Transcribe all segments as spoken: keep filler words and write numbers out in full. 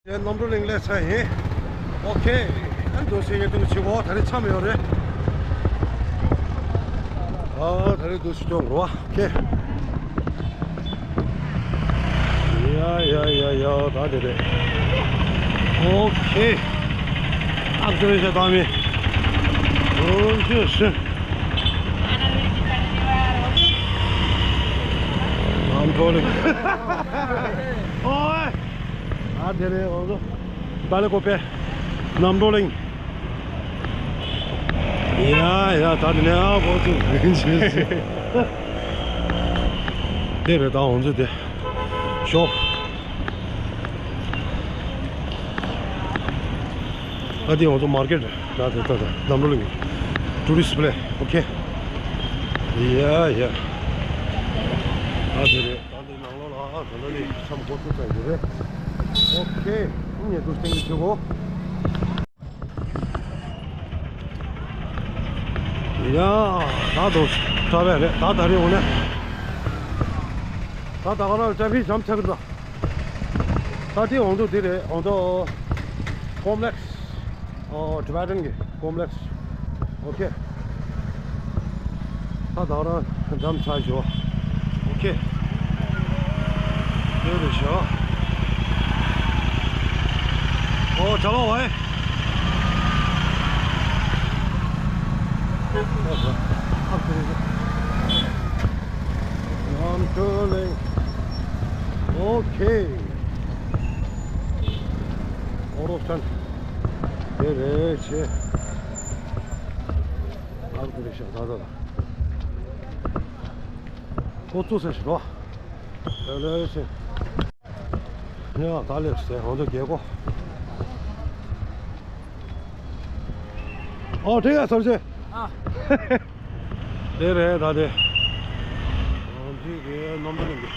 གནམ་གྲུ་གླིང་སླེབས་ཚར་ཡིན། ཨོ་ཁེ། ཨ་འདུག་སེ་ཡིན་དུས་ཆེ་གོ། ད་རེས་མཚམས་ཡོད་རེད། ཨ་ད་རེས་འདུག་སེ་སྐྱོང་རོགས། ཨོ་ཁེ། ཡ་ཡ་ཡ་ཡ། ད་དེ་རེད། ཨོ་ཁེ། ཨ་ཙི་རེ་ཞིག་བཏང་མི། ཨོ་ཁེ་ཤི། ཨམ་ཀྲོ་ལིང་། ཨོའི། ཨ་དེ་རེད། ཨོ་ཟོ། ཏཱ་ལེ་ཀོ་པེ། གནམ་གྲུ་གླིང་། ཡ་ཡ། ད་དེ་ནས་ཨ་ཁོ་ཚོ་ཆེ་ཆེ། དེ་རེད། ད་ང་ཚོ་དེ་ཤོབ། ཨ་དེ་ང་ཚོ་མར་ཀེཊ་རེད། ད་དེ་ད་ད་གནམ་གྲུ་གླིང་། ཊུ་རི་སི་ཊི་པི་ལེ་སི། ཨོ་ཁེ། ཡ་ཡ། ཨ་དེ་རེད། ད་འདི་ནང་ལོགས་ལ་ཨ་ད་ལྟ་ནས་མཚམས་འགོ་ཚུགས་ཚར་ཡོད་རེད། ཨོ་ཁེ། ཉེ་དུ་སྟེང་གི་ཆུ་བོ། ཡ། ད་དུང་ཁྲ་བས་རེད། ད་ད་རེས་འོང་ན། ད་ད་ག་རང་ཊེ་ཕིག་ཇམ་ཆགས་ཀྱི་འདུག་ད་དེ་འོང་དུས་དེ་རེད། འོང་དུས་ཀོམ་པི་ལེགས་སི། ཨོ། ཊི་བེ་ཊན་གྱི་ཀོམ་པི་ལེགས་སི། ཨོ་ཁེ། ད་ད་རང་འགྲམ་ཚ་ཞོ། ཨོ་ཁེ། དེ་རེད་ཤག་ཨོ་ཅ་ལོ་ཝེ། ཨོ་ཁེ། ཨོ་རོགས་ཅན། དེ་རེད་ཆེ། ཨར་ཀུ་རེ་ཤག་ད་ད་ད། ཁོ་ཚོ་ས་ཞིག་རོ། དེ་རེད་ཆེ། ཉ་ག་ལེབ་སེ་ཧོན་དུ་རྒྱལ་གོ། ཨོ་དེ་ཡ་སོར་ཆེ། ཨ། དེ་རེད་ད་དེ། འདི་གའི་གནམ་གྲུ་གླིང་གི་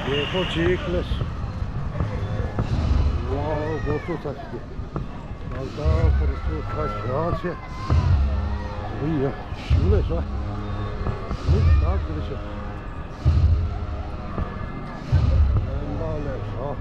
རྒྱལ་པོ་གཅིག་ལས། ཝའོ། འགོ་ཚུགས་ས་ཞིག་གི། ད་ལྟ་འགོ་ཚུགས་ས་ཞག་ཆེ། འདི་ཡ་ཞུ་ལས་ཤོག་འདི་ད་འདི་ལས་ཤོག་ལན་པ་ལས་ཤོག་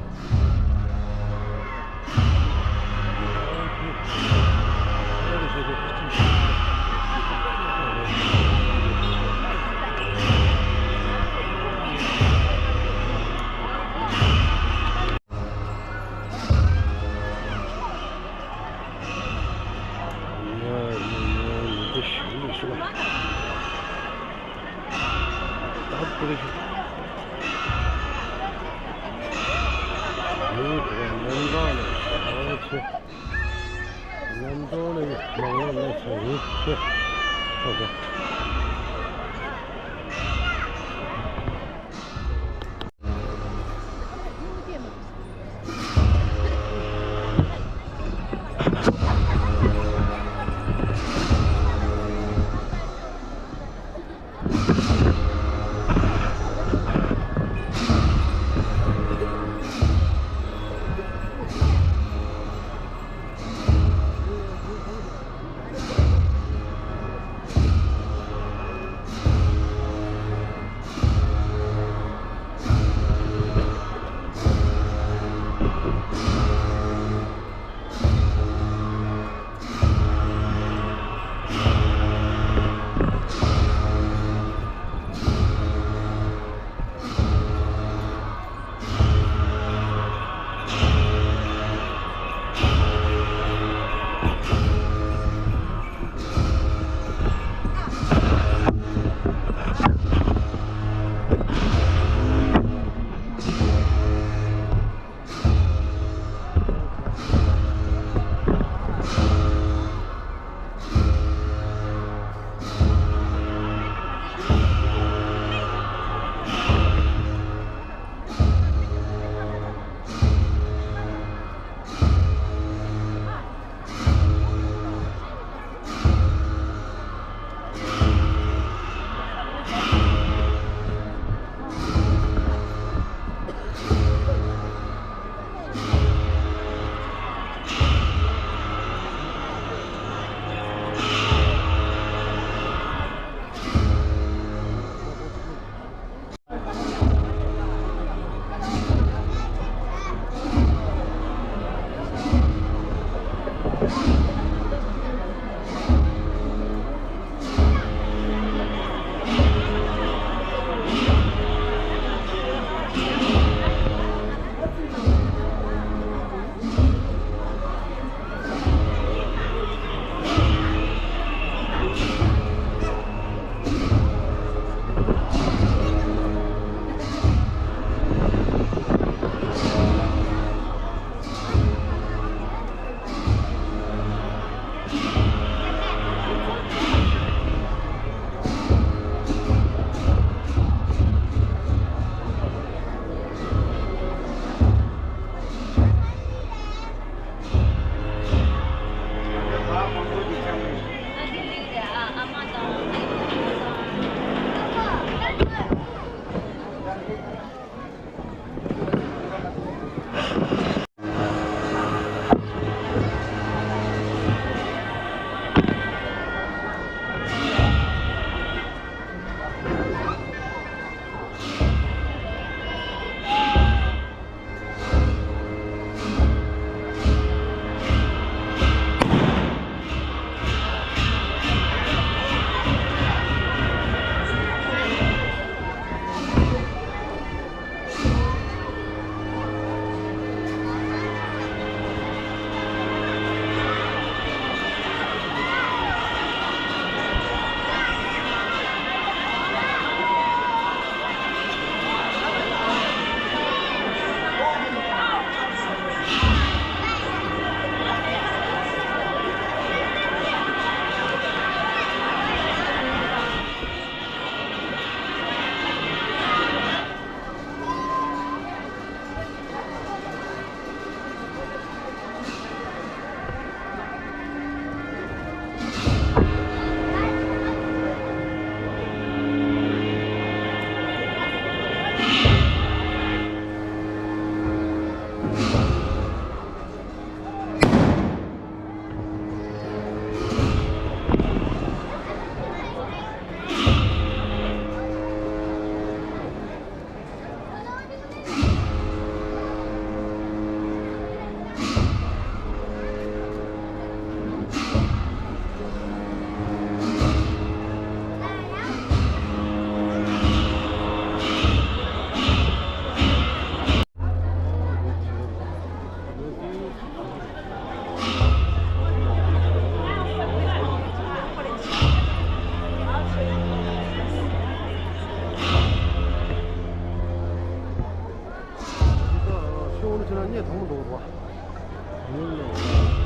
ཤོག་ནི་ཆེ་ན་གཉེན་དང་པོ་འགྲོ་བ།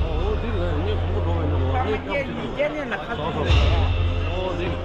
འོ་འདི་ལ་གཉེན་དང་པོ་འགྲོ་བ་ཡིན་ན། འོ་འདི་སྐབས་ཅིག་ནི། འོ་འདི།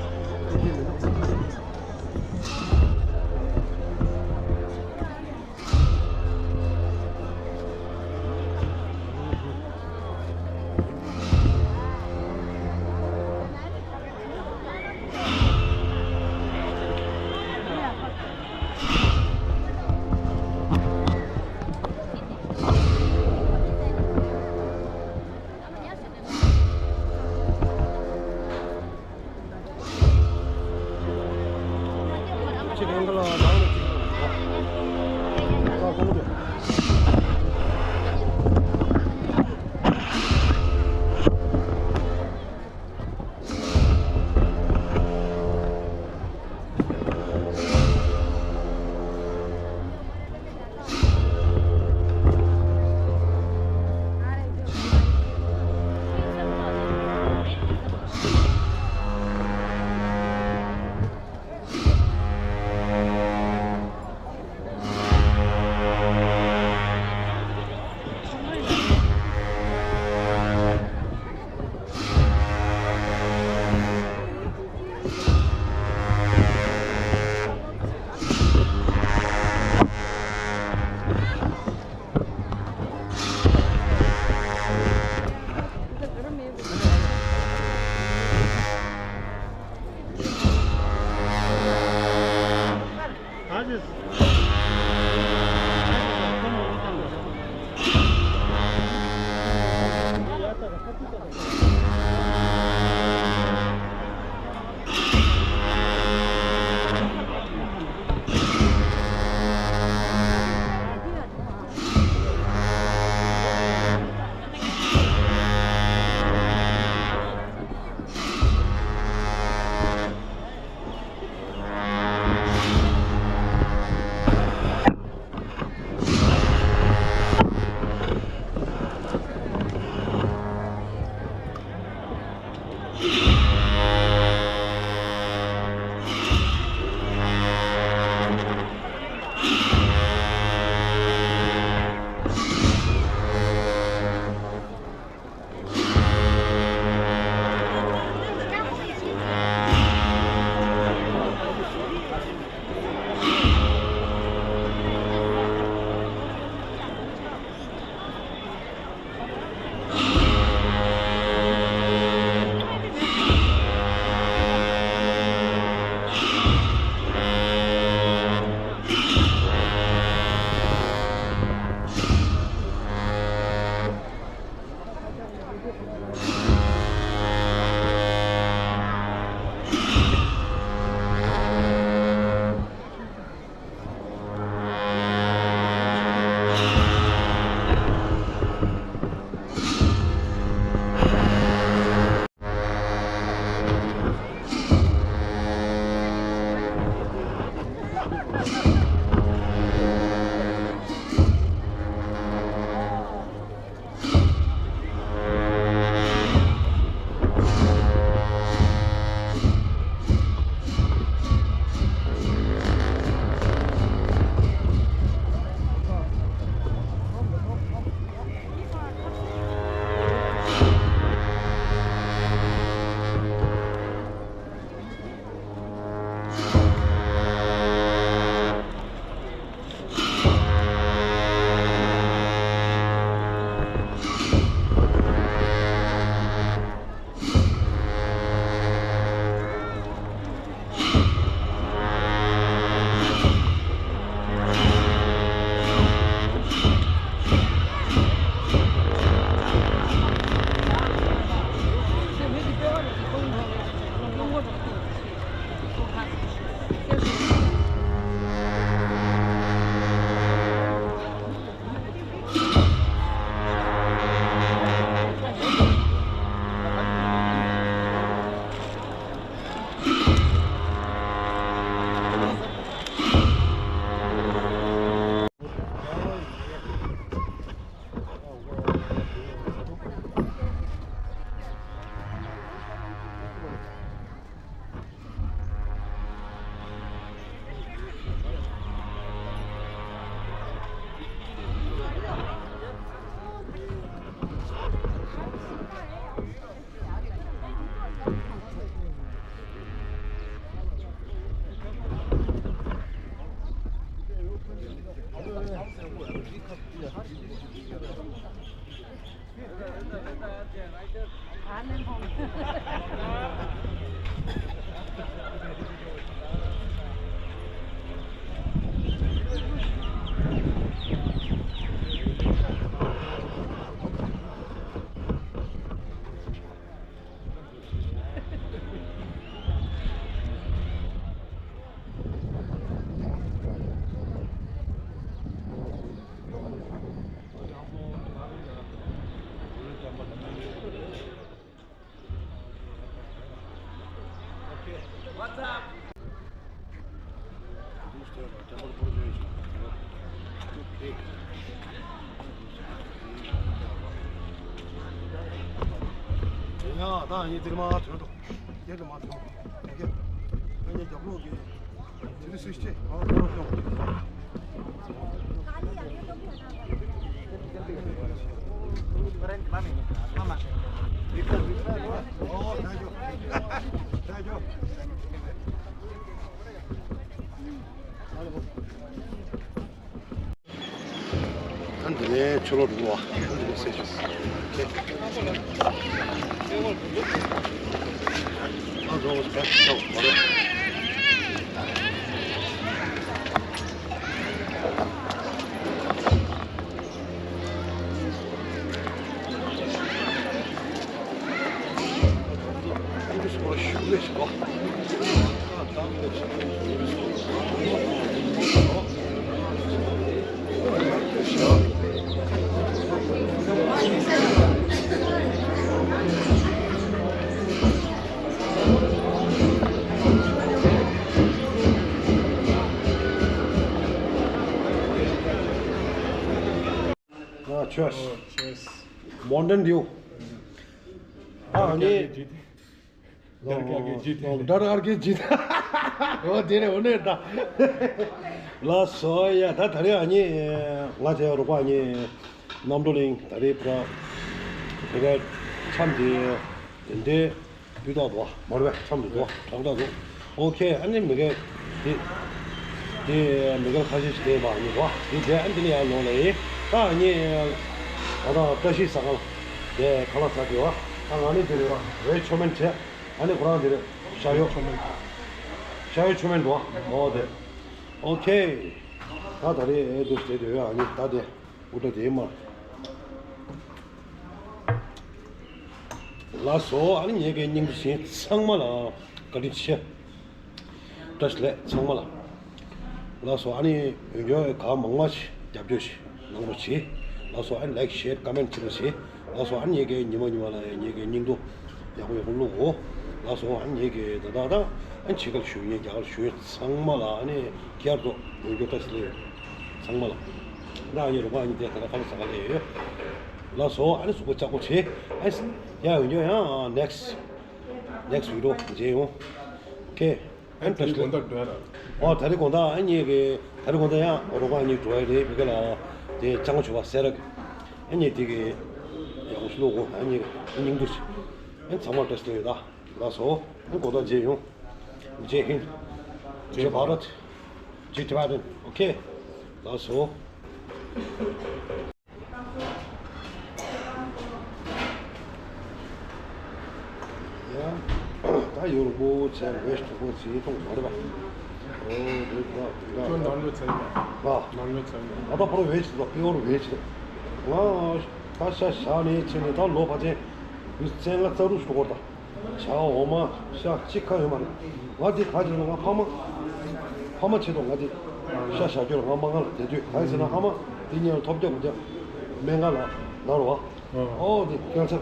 ཡ། ད་ཡིན་དེར་མ་ཐོན་ཏོ། དེ་དུ་མ་ཐོན། དེ་ག་ཨ་ནི་རྒྱབ་ལོག་གི་དེ་དུ་སུས་ཅི་ཨ་ཐོན་ཏོ། ཨ་འདི་ནས་ཆུ་ལོག་འགྲོ་བ། ཨ་འདི་ནས་སེ་ཆུ། ཨ་འགྲོ་བ་ཆུ་ཆུ་མ་རེད། ཨ་ཆོས། མོན་ཌན་ཌིའུ། ཨ་ནི། ཌར་ཀ་གི་ཇི་ཏི། ཌར་ཀ་གི་ཇི་ཏི། འོ་དེ་རེད། འོ་ནས་ད། ལགས་སོ་ཡ། ད་ད་རེས་ཨ་ནི་ང་ཚོའི་རོགས་པ་ཨ་ནི་རྣམ་གྲོལ་གླིང་ད་རེས་པུ་ར་དེ་གའི་འཆམ་དེ་དེ་འདྲའི། སྤུས་དག་འདུག་བ། མ་རེད་པས། འཆམ་དུ་འདུག་བ། དྲག་དྲག་འདུག་ཨོ་ཁེ། ཨ་ནི་མི་རྒན་དེ་དེ་མི་རྒན་ཁ་ཤས་ཤིག་དེ་མ་ཡིན་པ་དེ་དེ་ཨ་འདི་ནས་ཡར་ལོངས་ལ་ཡིན། ད་ཨ་ནི་ང་དང་བཀྲ་ཤིས་ཟ་ཁང་དེ་ཁ་ལག་ཟ་དེ་བ། ད་ང་ནི་དེ་རེད་བ། རེད་ཆོ་མེན་བྱས། ཨ་ནི་ཁོ་རང་དེ་རེད། ཤ་ཡོད། ཤ་ཡོད་ཆོ་མེན་འདུག་བ། ཨོ་དེ། ཨོ་ཁེ། ད་ད་རེས་ཨེ་འདུག་དེ་དེ་ཨ་ནི་ད་དེ། འུ་ད་དེ་མ། ལགས་སོ། ཨ་ནི་ངེད་ཀྱི་སྙིང་རྗེ་ཚང་མ་ལ་བཀའ་དྲིན་ཆེ། བཀྲ་ཤིས་བདེ་ལེགས་ཚང་མ་ལ། ལགས་སོ། ཨ་ནི་ཡོད་རྒྱུ་ག་མང་མ་ཞིག་རྒྱབ་སྐྱོར་ཞིག་གནང་རོགས་གྱིས། ལགས་སོ། ཨ་ནི་ལའིཀ་ཤེར་ཀོ་མེན་བྱེད་རོགས་གྱིས། ལགས་སོ། ཨ་ནི་ངེད་ཀྱི་ཉི་མ་ཉི་མ་ལ་ངེད་ཀྱི་སྙིང་སྡུག་ཡག་པོ་ཡག་པོ་བླུག་གོ། ལགས་སོ། ཨ་ནི་ངེད་ཀྱི་ད་ད་ད་ཨ་ནི་ཕྱི་ཁར་བཞུགས་མཁན་རྒྱ་གར་བཞུགས་མཁན་ཚང་མ་ལ་ཨ་ནི་བསྐྱར་དུ་ཡོད་རྒྱུ་བཀྲ་ཤིས་བདེ་ལེགས། ཚང་མ་ལ། ད་ཨ་ནི་རོགས་པ་ཨ་ནི་དེ་ད་ལྟ་ཁ་ལག་ཟ་ག་སླེབས་ཡོད། ལགས་སོ། ཨ་ནི་གཟུགས་པོ་ལྕགས་པོ་བྱེད། ཨ་ནི་ཡ་ཡོད་རྒྱུ་ཡང་ནེག་སི་ཊི་ནེག་སི་ཊི་བི་ཌི་ཡོ་མཇལ་ཡོང་། ཨོ་ཁེ། ཨ་ནི་ད་རེས་དགོང་དག་འགྲོ་ཡ་ར། ཨོ་ད་རེས་དགོང་དག་ཨ་ནི་གི་ད་རེས་དགོང་དག་ཡང་རོགས་པ་ཨ་ནི་འགྲོ་ཡ་རེད། བི་ག་ལ་དེ་ལྕང་མ་ཆུ་བ་སེ་ར་གི་ཨ་ནི་དེ་གི་ཡག་པོ་ཞིག་བླུག་གོ། ཨ་ནི་སྙིང་སྡུག་ཅིག་ཨ་ནི་ཚང་མ་བཀྲ་ཤིས་བདེ་ལེགས་ད། ལགས་སོ། ཨ་ནི་དགོང་དག་མཇལ་ཡོང་། ཇེ་ཧིན། ཇེ་བྷ་རད། ཇེ་ཊི་བྷ་ཊན། ཨོ་ཁེ། ལགས་སོ། ཡ། ད་ཡོར་པོ་ཚེ་བེ་སྟོ་པོ་ཚེ་ཐོང་མ་རེད་པ། ཨོ་རེད་པ། ཁྱོད་ནང་ལོས་ཚེ་ཡིན་པ། ནང་ལོས་ཚེ་ཡིན་པ། ད་ཕོར་བེ་ཚེ་དང་པི་ཡོར་བེ་ཚེ། ང་ད་ཤ་བཞག་ནས་ཚེ་ནས་ད་ལོ་ཕལ་ཆེར་བཙན་ལྔ་རྩ་དྲུག་ཞིག་འགོར་ད། ཇ་འོ་མ་ཤ་གཅིག་ཁ་ཡོད་མ་རེད། ང་འདི་ག་ཅིག་ལ་ང་ཕ་མ། ཕ་མ་ཆེད་དུ་ང་འདི་ཤ་བཞག་རྒྱུར་ང་མ་ང་ལ་དེ་དུས་ག་ཡིན་ཟེར་ན། ཨ་མ་འདི་ཉལ་ཐོབ་རྒྱབ་རྒྱབ་སྨན་ཁང་ལ་ནང་རུ་བ། ཨོ་འདི་ཀན་སར།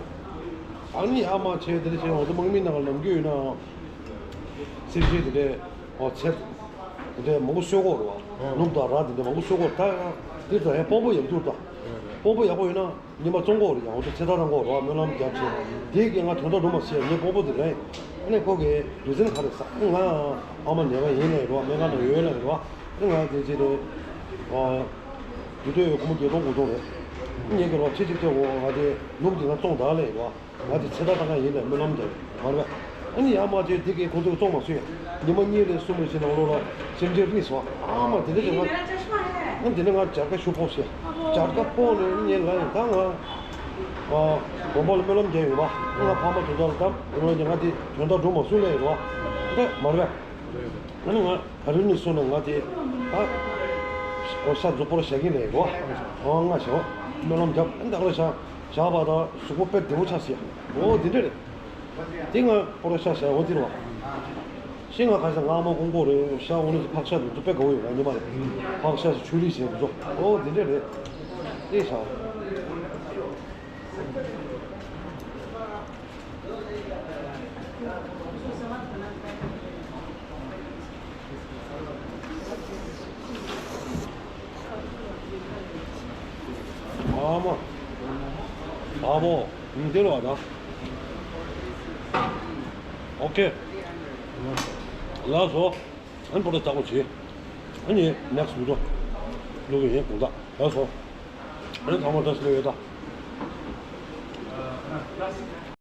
ཨ་ནི་ཨ་མ་ཆེ་དེ་འདྲ་བྱས་ང་ཚོ་དམག་མི་ནང་ལ་ནམ་རྒྱུན་ཡོད་ན་སེམས་ཅན་དེ་འདྲའི་ཨོ་ཚེ་དེ་འདྲའི་མང་པོ་གསོད་གོ་རུ་བ། ནུབ་དང་ར་དེ་འདྲ་མང་པོ་གསོད་གོ། ད་འདིར་ད་ཡང་དཔོན་པོ་ཡག་འདུག་ད། དཔོན་པོ་ཡག་པོ་ཡོད་ན། ཉི་མ་བཙོང་གོ་རེད། ཡང་འོ་ཚེ་ཐར་རང་གོ་རོ་སྨོན་ལམ་རྒྱབ་བྱས། དེ་གི་ང་དོན་དག་རུ་མ་ཟེར་ངའི་སྤོ་བོ་དེ་རེད། ཨ་ནི་ཁོ་གི་རྒྱུ་མཚན་ག་རེ་ཟ། ང་ཨ་མ་ནད་པ་ཡིན་ནས་རོ་སྨན་ཁང་ནང་ཡོད་ལས་རོ། ཨ་ནི་ང་དེ་ཅི་རེད། ཨ། དུས་ཚོད་ཡོད་ཁོ་མོ་བརྒྱད་སྟོང་དགུ་སྟོང་རེད། ངེད་ཀྱི་རོ་ཆེ་ཆེ་ཆེ་འོ་ང་དེ་ནུབ་དེ་ང་བཙོང་དག་ལས་རོ། ང་དེ་ཚེ་ཐར་ཁང་ཡིན་ལས་སྨོན་ལམ་རྒྱབ་མ་རེད་པས། ཨ་ནི་ཡར་མ་དེ་དེ་གི་ཁོ་ཚོས་བཙོང་མ་སོང་ཡ། ཉི་མ་གཉིས་ལས་གསུམ་ལས་ཕྱིན་ནང་ལོགས་ལ་སེམས་ཅན་རིག་སོང་། ཨ་མ་དེ་འདྲ་ཅིག་ང་། ཨ་འདི་ནས་ང་རྒྱ་སྐད་ཤུགས་ཕོག་ཤེས། སྦྱར་ཀ་སྤོ་ནས་ཉེ་ལ་ཡིན་ད་ང་། ཨ། མགོན་པོ་ལ་སྨོན་ལམ་རྒྱག་ཡོང་བ། ང་ཕ་མ་དོན་དག་དམ་ཡོང་བ་ང་དེ་དོན་དག་འགྲུབ་མ་སུ་ལས་ཡོང་བ། འདི་མ་རེད་པས། ང་ནི་ང་ད་རིང་ནས་བཟུང་ནས་ང་དེ། ཨ། ཨོ་ཤ་རྫུ་སྤོར་བྱ་གི་ལས་ཡོང་བ། ཨོ་ང་བྱ་བ་སྨོན་ལམ་རྒྱབ་ཨ་འདི་ཨོ་ཤ་བྱ་བ་དང་གཟུགས་པོ་དཔེ་བདེ་བོ་ཆགས་སི། ཨོ་འདི་འདྲ་རེད། དེ་ང་སྤོ་ར་ཤ་ཤ་འོ་དེ་རེད་བ། ཤི་ང་ཁ་ཤ་ང་མ་ཀོང་པོ་རེད་ཤ་འོ་ནི་ཕག་ཤ་དུ་དུ་པེ་ག་འོ་ཡོད་ང་ཉི་མ་རེད། ཕག་ཤ་ཆུ་རི་ཟེར་དུ་ཚོ་ཨོ་དེ་འདྲ་རེད། དེ་ཤ། ཨ་མ། ཨ་མོ། འདི་ལ་ད། ཨོ་ཁེ། ལགས་སོ། ཨན་པོ་ཏ་ཙག་པོ་བྱེད། ཨ་ནི་ནེག་སི་ཝི་ཌི་ཡོ་ལུག་ཡིན་དགོངས་དག་ལགས་སོ། ཨན་ཚང་མ་བཀྲ་ཤིས་བདེ་ལེགས་ཡོད་ད།